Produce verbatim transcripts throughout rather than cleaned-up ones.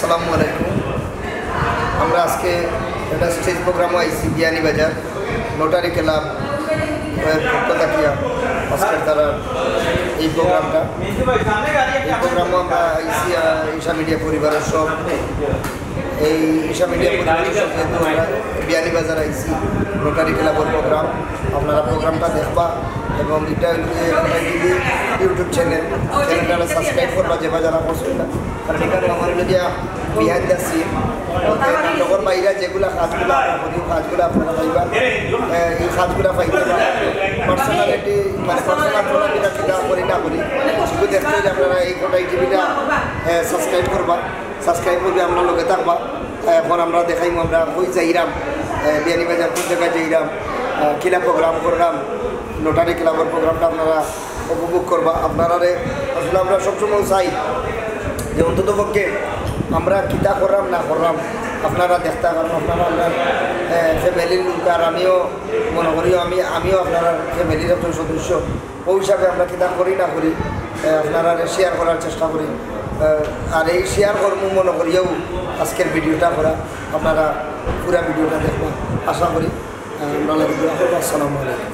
আসসালামু আলাইকুম। আমরা আজকে একটা স্টেজ প্রোগ্রামও আইছি বিয়ানীবাজার নোটারি ক্লাব, এর পক্ষ থাকিয়া আজকের তারা এই প্রোগ্রামটা, এই প্রোগ্রামও আমরা আইছি, আহ, ঈশা মিডিয়া পরিবারের সব, এই ঈশা মিডিয়া পরিবারের সব, যেহেতু আমরা বিয়ানীবাজার আইছি নোটারি ক্লাবের প্রোগ্রাম, আপনারা প্রোগ্রামটা দেখবা। এবং এটা হইল যে টিভি YouTube চ্যানেল, চ্যানেলটা সাবস্ক্রাইব করবা, যেবা যারা করছো না। কারণ এখানে আমার হইল গিয়া বিহাইন্ড দ্য সিন, নাটকর বাইরে যেগুলা কাজগুলা আমরা করি, কাজগুলা আপনারা পাইবা। আহ, এই কাজগুলা পাইতে পারবা। পার্সোনালিটি, মানে, পার্সোনাল কোনো কিতা কিতা করি না করি, শুধু দেখতে হইলে আপনারা এই কোটাই টিভিটা সাবস্ক্রাইব করবা, সাবস্ক্রাইব করবে, আমরা লগে থাকবা। এখন আমরা দেখাইমু আমরা কই যাইরাম, আহ, বিয়ানীবাজার কোন জায়গায় যাইরাম, আহ, কিলা প্রোগ্রাম করলাম, নোটারি ক্লাবের প্রোগ্রামটা আপনারা উপভোগ করবা। আপনারারে আসলে আমরা সবসময় চাই যে অন্তত পক্ষে আমরা কিতা করলাম না করলাম, আপনারা দেখতা, কারণ আপনারা আমরা, আহ, ফ্যামিলির লোক, আর আমিও মনে করি আমি, আমিও আপনারা ফ্যামিলির একজন সদস্য। ওই হিসাবে আমরা কিতা করি না করি, আহ, আপনারা শেয়ার করার চেষ্টা করি। আহ, আর এই শেয়ার করমু মনে করিয়াও আজকের ভিডিওটা করা, আপনারা পুরা ভিডিওটা দেখবা, আশা করি। আহ, আমরা লাগি দোয়া করবো। আসসালামু আলাইকুম।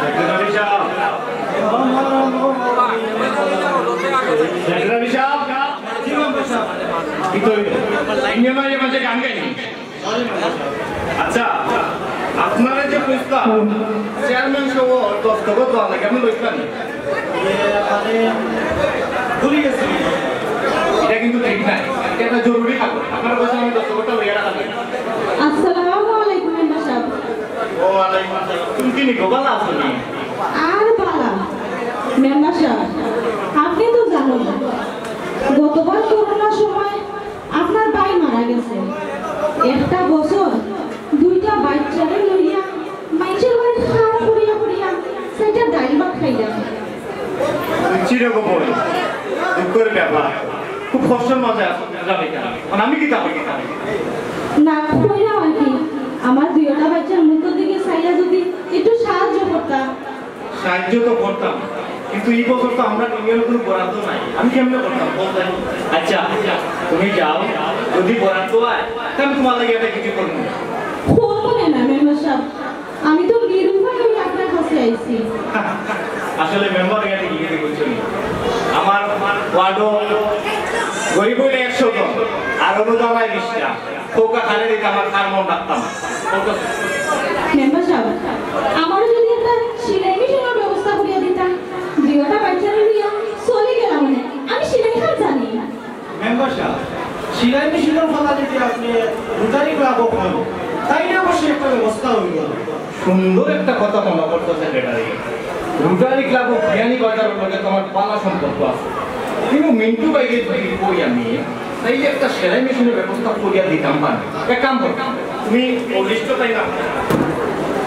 সেক্রেটারি সাহেব, সেক্রেটারি সাহেব, কি তো ইউনিয়নের মাঝে গান গাইনি? আচ্ছা, আপনারা যে কইছিলা চেয়ারম্যান সহ দস্তখত দেওয়া লাগে, আপনি লইছিলেন? ইয়ে, মানে, ভুলি গেছি। এটা কিন্তু ঠিক নাই, এটা একটা জরুরি কাগজ। আপনারা বলছেন আমি দস্তখতটা লইয়া রাখা লাগে। আসসালামু আলাইকুম মেম্বার সাহেব। ওয়ালাইকুম আসসালাম। তুমি কি নিকো ভালা আছো নি? আর ভালা। মেম্বার সাহেব, আপনি তো জানেন, গতবার করোনার সময় আপনার ভাই মারা গেছে। একটা বছর দুইটা বাচ্চারে লইয়া মাইনষের বাড়িত কাম করিয়া করিয়া চাইরটা ডাইল ভাত খাইলাম। বুঝছি রে গো বইন, দুঃখের ব্যাপার, খুব কষ্টের মাঝে আছো, বুঝলাম এটা। এখন আমি কিতা করি? না, কইলাম আর কি, আমার দুইটা বাচ্চার মুখের দিকে চাইয়া যদি একটু সাহায্য করতা। সাহায্য তো করতাম, কিন্তু এই বছর তো আমরা ইউনিয়নের কোনো বরাদ্দ নাই, আমি কেমনে করতাম বলতে? আচ্ছা, তুমি যাও, যদি বরাদ্দ হয়, তে আমি তোমার লাগি একটা কিছু করবো। করবো না, না, মেম্বার সাহেব, আমি তো নিরুপায় হয়ে আপনার কাছে আইছি। আসলে মেম্বার এখানে কি কিছু করছো নি? আমার ওয়ার্ডও গরিব হইলে একশো জন, আর অনুদান হয় বিশটা। খোকা খালে দিতে আমার খার মন রাখতাম। মেম্বার সাহেব, আমারও যদি একটা সেলাই মেশিনের ব্যবস্থা করিয়া দিতাম, দুইটা বাচ্চারে লইয়া চলি গেলাম মানে, আমি সেলাই কাম জানি। মেম্বার সাহেব, সেলাই মেশিনের কথা যদি আপনি রোটারি ক্লাবও কন, তাইলে অবশ্যই একটা ব্যবস্থা হইল। সুন্দর একটা কথা মনে করছো সেক্রেটারি। রোটারি ক্লাব ও বিয়ানীবাজারের লগে তো আমার ভালা সম্পর্ক আছে। কিন্তু মিন্টু ভাইরে যদি কই আমি, তাইলে একটা সেলাই মেশিনের ব্যবস্থা করিয়া দিতাম পারি। এক কাম করো, তুমি ও লিস্টটাই না,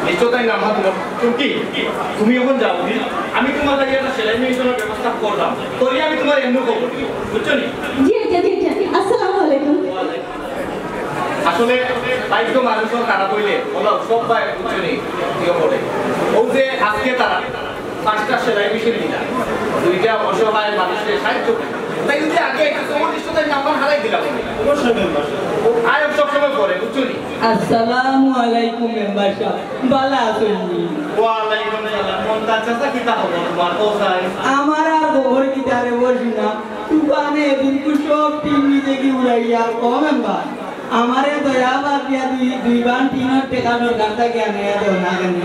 লিস্টটাই নাম্বার দিল। তুমি কি, তুমি এখন যাও, আমি তোমার লাগি একটা সেলাই মেশিনের ব্যবস্থা করলাম, করিয়া আমি তোমার এমনি খবর দিব, বুঝছো নি? জি, জি, জি, জি। আসসালামু আলাইকুম। আসলে ভাগ্য মানুষের খারাপ হইলে ওলা সব ভাই বুঝছো নি, ইয়ে করে। ও যে আজকে তারা পাঁচটা সেলাই মেশিন দিলা, দুইটা অসহায় মানুষকে সাহায্য করে। তাই যদি আগে একটু তোমার দৃষ্টিতে নাম্বার হারাই দিলাম। অবশ্যই মেম্বার সাহেব। ও আয়ব সবসময় করে, বুঝছো নি? আসসালামু আলাইকুম মেম্বার সাহেব, ভালা আছইন নি? ওয়ালাইকুম সালাম। মন্তাজ চাচা, কিতা খবর তোমার? ও সাই। আমার আর খবর কিতা রে, বসি না। তুফানে এদিন কু সব টিন নিজে কি উড়াইয়া, ও মেম্বার। আমারে দয়া বাদ দিয়া দুই, দুই বান টিনের টেকা দরকার থাকে, আনাইয়া দেও না কেন?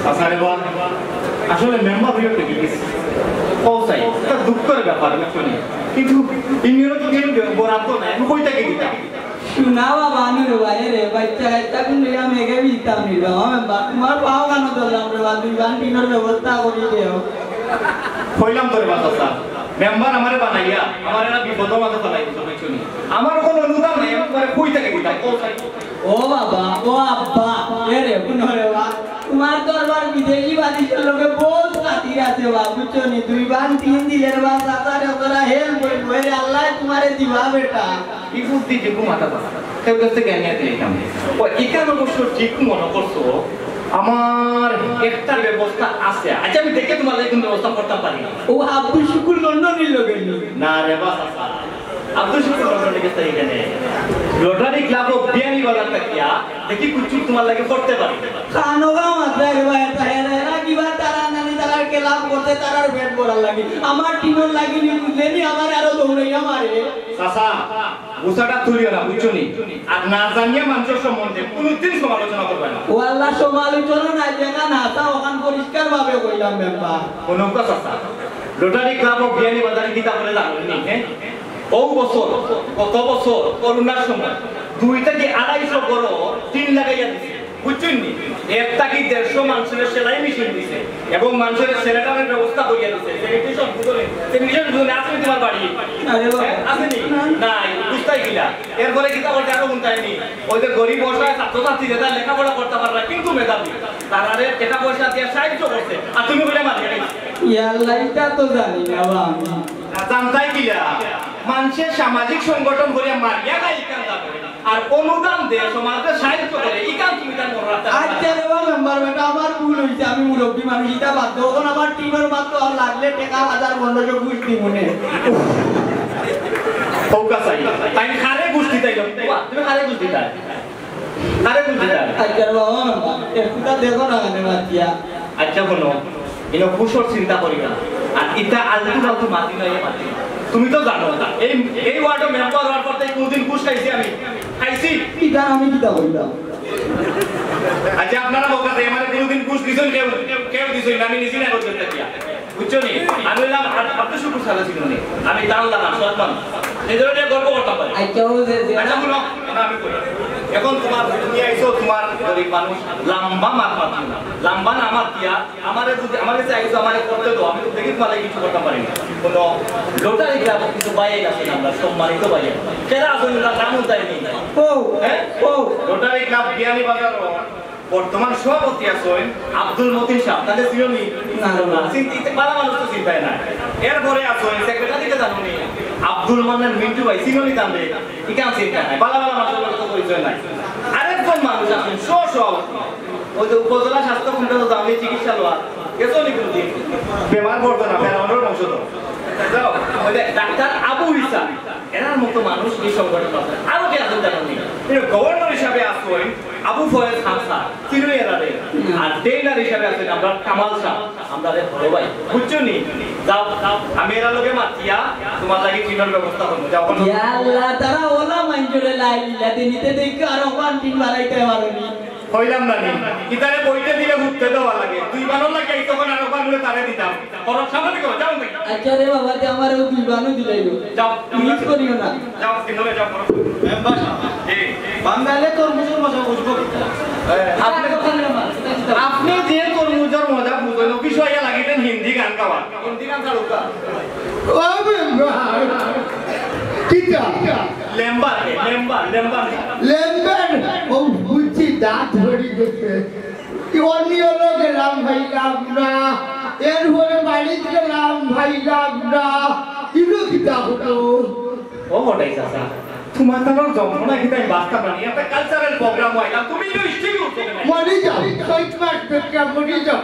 আচ্ছা রে বাবা, আসলে মেম্বার হইয়া থেকে গেছি। কও চাই, ইটা দুঃখর ব্যাপার, বুঝছো নি? কিন্তু ইউনিয়নো তো কেউ বরাদ্দ নাই, আমি কই থাকি দিতাম? শুনা বাবা, নুর ভাই রে, বাচ্চা কাচ্চা কুন লইয়া মেঘে ভিজতাম নি রে বাবা, মেম্বার, তুমার পাও কানো ধরলাম রে বাবা, দুইবান টিনর ব্যবস্থা করি দেও। কইলাম তো রে বাবা, চাচা, মেম্বার আমারে বানাইয়া, আমারে না বিপদর মাঝে ফালাই দিছো, বুঝছো নি? আমার কুনু অনুদান নাই, আমি তুমারে কই থাকি দিতাম, কও চাই। ও বাবা, ও আব্বা, এ রে, হুনো রে বা, তুমার তো আবার বিদেশি বালিশর লগে বউত খাতির আছে বা, বুঝছো নি? দুইবান টিন দিলে রে বা, চাচারে ওরা help অইবো, এ রে আল্লায় তুমারে দিবা বেটা। কি বুদ্ধি যে ঘুমাতা পারে, কেউ কাছে জ্ঞান নিয়ে দিলাম। ও, ইখান অবশ্য ঠিক মনে করছো, আমার একটা ব্যবস্থা আছে। আচ্ছা, আমি দেখি তুমার লাগি কুন ব্যবস্থা করতাম পারি। ও আব্দুল শুকুর লন্ডনীর লগে নি? না রে বা, চাচা। আব্দুল শুকুর লন্ডনীর গেছে ইখানে। রোটারি ক্লাব অফ বিয়ানীবাজার থাকিয়া দেখি কুনটুক তুমার লাগি করতে পারি। খানো গা মাত্র রে ভাই, এটা হেরা, এরা কিবা তারা নানি তারার ক্লাব করতে তারার পেট ভরার লাগি। আমার টিনর লাগি নি বুঝলে নি, আমারে আরো দৌড়াইয়া মারে। চাচা, গুছাটা তুলিও না, বুঝছো নি? আর না জানিয়া মানুষর সম্বন্ধে কুনুদিন সমালোচনা করবে না। ও আল্লাহ, সমালোচনা নাই, যেখান হাছা ওখান পরিষ্কার ভাবে কইলাম মেম্বার। হুনো গো চাচা, রোটারি ক্লাব অফ বিয়ানীবাজারে কিতা করে জানো নি, হ্যাঁ? ও বছর, গত বছর করোনার সময় দুই থাকি আড়াইশো ঘরো টিন লাগাইয়া দিছে, বুঝছইন নি? এক থাকি দেড়শো মানুষরে সেলাই মেশিন দিছে এবং মানুষরে সেনেটারের ব্যবস্থা করিয়া দিছে। স্যানিটেশন বুঝলে, স্যানিটেশন বুঝলে, আছে নি তুমার বাড়ি? আরে বাবা। হ্যাঁ, আছে নি? নাই, বুঝতায় কিলা? এরপরে কিতা করছে আরো হুনতায় নি? ওই যে গরিব অসহায় ছাত্রছাত্রী যেটা লেখাপড়া করতা পারে না, কিন্তু মেধাবী, তারারে টাকা পয়সা দিয়া সাহায্য করছে, আর তুমি বলে মারিয়া খাইছো। ইয়া আল্লাহ, ইটা তো জানি না বা আমি। না জানতায় কিলা? মানষে সামাজিক সংগঠন করিয়া মারিয়া খায়, ইখান জানো। আর অনুদান দে, সমাজরে সাহায্য করে, ইখান তুমি তার মনে রাখতে পারো। আচ্ছা রে বা মেম্বার বেটা, আমার ভুল অইছে, আমি মুরব্বি মানুষ, ইটা বাদ দেও। অখন আমার টিনর মাত্র আর লাগলে টেকা হাজার পনেরোশো ঘুষ দিমুনে। হউকা চাই, তাই কারে ঘুষ দিতায়? বাবা, তুমি কারে ঘুষ দিতায়? কারে ঘুষ দিতায়? আচ্ছা রে বাবা, একটুটা দেখো না কেনে মাতিয়া। আচ্ছা, হুনো, ইনো ঘুষর চিন্তা করি না। আর ইটা আলতু ফালতু মাতি না, এ মাতি না। তুমি তো জানো, এই, এই ওয়ার্ডর মেম্বার অওয়ার পর থাকি কুনুদিন ঘুষ খাইছি আমি? খাইছি? ইটা আমি কিতা কইলাম? আচ্ছা, আপনারা বলতে চাই, আমারে কুনুদিন ঘুষ দিছইন কেউ? কেউ দিছইন না, আমি নিজে না করতে চাই। বুঝছো নি? আমি অইলাম আ-, আব্দুল শুকুর সালে চিনো নি? আমি তার লাখান সৎ মানুষ। এই ধরনের গর্ব করতাম পারি। আচ্ছা, ও যে, যে আচ্ছা, হুনো, না, আমি কই। এখন তুমার, তুমি আইছো, তুমার গরিব মানুষ, লাম্বা মাত মাতিও না। লাম্বা না মাতিয়া, আমারে যদি, আমার কাছে আইছো, আমারে করতে দাও, আমি তো দেখি তুমার লাগি কিছু করতাম পারি না। হুনো, রোটারি ক্লাবো কিছু ভাইয়াইন আছইন, আমরা সম্মানিত ভাইয়াইন। কেরা আছইন, তারার নাম উল্টাই নি। ও, হ্যাঁ? ও। রোটারি ক্লাব বিয়ানীবাজার বর্তমান সভাপতি আছইন আব্দুল মতিন সাব, তারে চিনো নি? না, না। চিনতে, ইতে বালা মানুষ তো চিনতায় নায়। এরপরে আছইন সেক্রেটারিরে জানো নি? আব্দুল মান্নান মিন্টু ভাই, চিনো নি তানরে? ইখান চিনতায় নায়। বালা বালা মানুষর লগে তো পরিচয় নাই। আরেকজন মানুষ আছইন সহ সভাপতি, ওই যে উপজেলা স্বাস্থ্য কেন্দ্রো যাও নি চিকিৎসা লওয়ার, গেছো নি কুনুদিন? বেমার পড়তো না, ফেরাউনর বংশধর। যাও, ওই যে ডাক্তার আবু ইসা, এরার মতো মানুষ এই সংগঠন আছে। আরো কে আছইন জানো নি? এই গভর্নর হিসাবে আছইন আবু ফয়েজ খান স্যার, চিনো নি এরারে? আর ট্রেনার হিসাবে আছইন আমরার কামাল সাব, আমরার এক বড় ভাই, বুঝছো নি? যাও, যাও, আমি এরার লগে মাতিয়া তুমার লাগি টিনর ব্যবস্থা করমু। যাও, ওখানে ইয়া আল্লাহ, তারা অলা মাইনষরে লাই দিলা, দিনিতে দেখি আর ওখান টিন বাড়াইতে পারো নি। কইলাম না নি, ইতারে বইতে দিলে হুততে দেওয়া লাগে। দুইবানর লাগি আইতো, অখন আরোবান অইলে তারে দিতাম। করো, সামনে করো, যাও না। আচ্ছা রে বাবা, তে আমারে অউ দুইবানও দিলাইও। যাও, মিস করিও না। যাও, তিনজনে যাও, করো। মেম্বার সাব, জি। বাঙালে তরমুজর মজা বুঝবো কিতা? এ, আপনে, আপনে যে তরমুজর মজা বুঝইন, অফিসো আইয়া লাগিতেন হিন্দি গান গাওয়া। হিন্দি গান ছাড়ুক্কা। ও মেম্বার, কিতা? লেম্বার, লেম্বার, লেম্বার। লেম্বার? ও বুঝছি, দাঁত ভরি গেছে। অনিয়লো গেলাম, পাইলাম না। এরপরে বাড়িত গেলাম, পাইলাম না। ইনো কিতা অইলো? ও মোটাই চাচা, তুমার তানর যন্ত্রণা কিতা আমি বাঁচতাম না নি। একটা কালচারাল প্রোগ্রামো আইলাম, তুমি ইনো স্টেজে উঠছো কেনে? মরি যাও, ছয় মাস বেকার মরি যাও।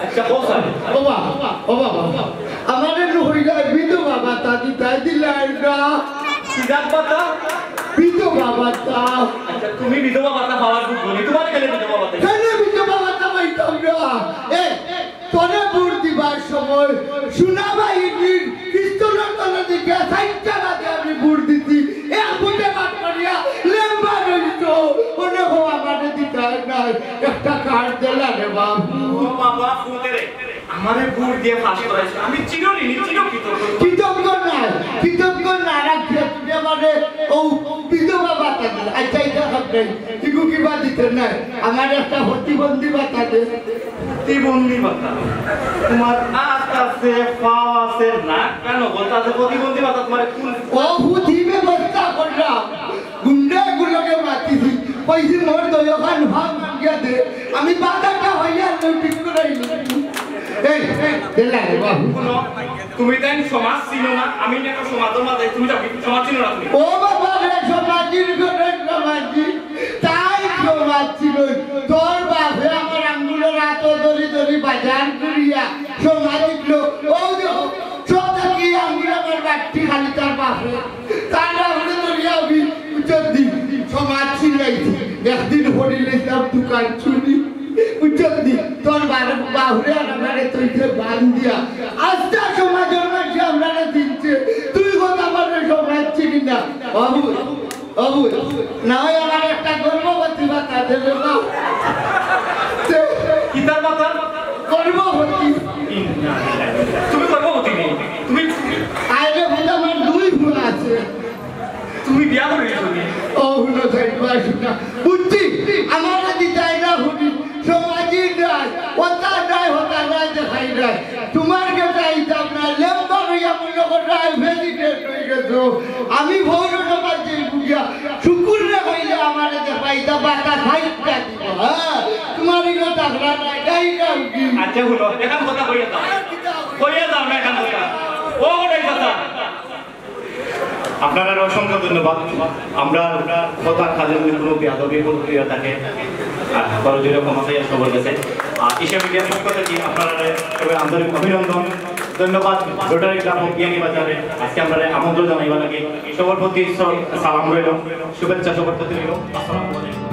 আচ্ছা, বল স্যার। ও বাবা, ও বাবা, আমারে নু কইলা বিধবা ভাতা দিতায়, দিলায় না। কি জাত ভাতা? বিধবা ভাতা। আচ্ছা, তুমি বিধবা ভাতা পাওয়ার যোগ্য নি, তুমারে কেনে বিধবা ভাতা? কেনে বিধবা ভাতা পাইতাম না? এ, তোরে ভোট দিবার সময় সোনাবাহিনীর পিস্তলর তলে দিকে চাইরটা বাজে আমি ভোট দিছি। এক ভোটে বাদ করিয়া লেম্বা রইছো। অনে কও আমারে দিতায় নায়। একটা কার্ড দিলা রে বাবু। ও বাবা, ফুটে রে। আমারে ভোট দিয়া পাস করাইছো, আমি চিরঋণী, চিরকৃতজ্ঞ। কৃতজ্ঞ নায়, কৃতজ্ঞ না রাখিয়া তুমি আমারে ও বিধবা ভাতা দিলে। আচ্ছা, ইটা খাপ নাই, ইগু কিবা দিতে নাই, আমার একটা প্রতিবন্ধী ভাতা দে। প্রতিবন্ধী ভাতা? তোমার আত আছে, পাও আছে, নাক কান হকলতা আছে, প্রতিবন্ধী ভাতা তোমার কোন? ও ভূতি ব্যবস্থা করলাম, গুন্ডা গুলোকে মাতিছি, কইছি মোর দয়াখান ভাব মাগিয়া দে, আমি বাতাটা হইয়া লই ঠিক করাই। এই, এই, দিলা রে বাবু। শুনো, তুমি তাই সমাজ চিনো না, আমি না একটা সমাজের মাঝে, তুমি যাও, সমাজ চিনো না তুমি। ও বাবা রে, সমাজ চিনবে রে, সমাজ চিন। তাই সমাজ চিন। তোর বাপে আমার আঙ্গুলের আতো ধরি ধরি বাজার করিয়া সমাজ চিনলো। ও দেখো, সব থাকি আঙ্গুল আমার বাট্টি খালি তার বাপে। তার বাপরে ধরিয়া আমি উচ্চর দিন সমাজ চিনাইছি। একদিন হরিলে সব দোকান চুরি। বুঝছস নি? তোর বারে বাহুরে আর আমারে তুই যে বান দিয়া। আস্তা সমাজের মাঝে আমরারে দিনছে। তুই কথা বলবে সমাজ চিনি না। অবু, অবু, না হয় আমার একটা গর্ভবতী ভাতা দেবে না। কিতার ভাতা? গর্ভবতী। তুমি গর্ভবতী নি? তুমি আরে ভাই, আমার দুই বোন আছে। তুমি বিয়া করে নিছো নি? ও হুনো, যাই পাস না। বুঝছি, আমার দিতাই না হুনি, সমাজই নাই, ওটা নাই, ওটা নাই, দেখাই নাই। তোমার কাছে আইতাম না, লেম্বা হইয়া মনে করো, আমি প্রেসিডেন্ট হয়ে গেছো। আমি ভৌর সমাজ যে বুঝিয়া, শুকুর রে হইলে আমার দেখাই, তা বাতা খাইতা দিব, হ্যাঁ? তোমার ইনো তাগড়া নাই, গাই গাও কি? আচ্ছা, হুনো, এখন কথা কইয়া যাও। কইয়া যাও না এখন কথা। ও ওটাই কথা। আপনারারে অসংখ্য ধন্যবাদ। আমরা কথা কাজে যদি কোনো বেয়াদবি ভুল হইয়া থাকে, আর বড় জোরে ক্ষমা চাই সবার কাছে। আর এশিয়া মিডিয়ার পক্ষ থেকে আপনারারে সবাই আন্তরিক অভিনন্দন, ধন্যবাদ। রোটারি ক্লাব অফ বিয়ানীবাজারে আজকে আমরারে আমন্ত্রণ জানাইবার লাগি সবার প্রতি স-, সালাম রইল, শুভেচ্ছা সবার প্রতি রইল। আসসালামু আলাইকুম।